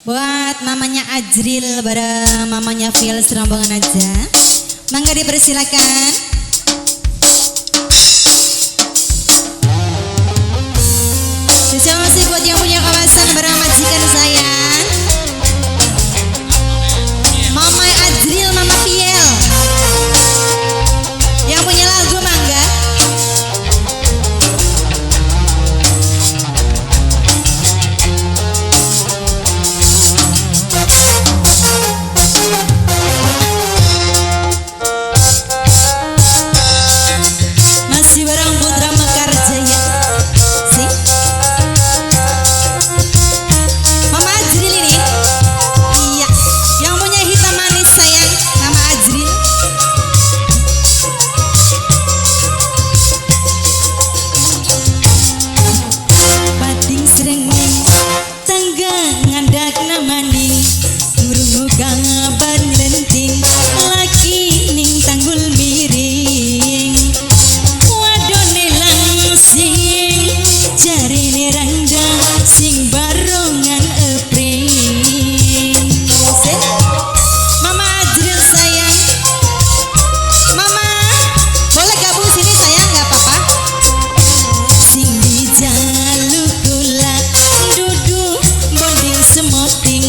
Buat mamanya Ajril bareng mamanya Phil serombongan aja. Mangga dipersilakan. Spesial masih buat yang punya kawasan bareng majikan sayang. Mama Ajril, Mama Piel. Yang punya lagu mangga. Masih bareng Putra Mekar Jaya. Sih. Mama Ajril ini. Iya, yang punya hitam manis sayang, Mama Ajril. Pating srengeng tangga ngandak namani ngrungu kabar nylenting laki ning tanggul miring wadone langsing jarine rangda sing barongan epring. Mama Ajril sayang, Mama boleh gabung sini sayang, nggak apa-apa. Sing dijaluk kula dudu bonding semoting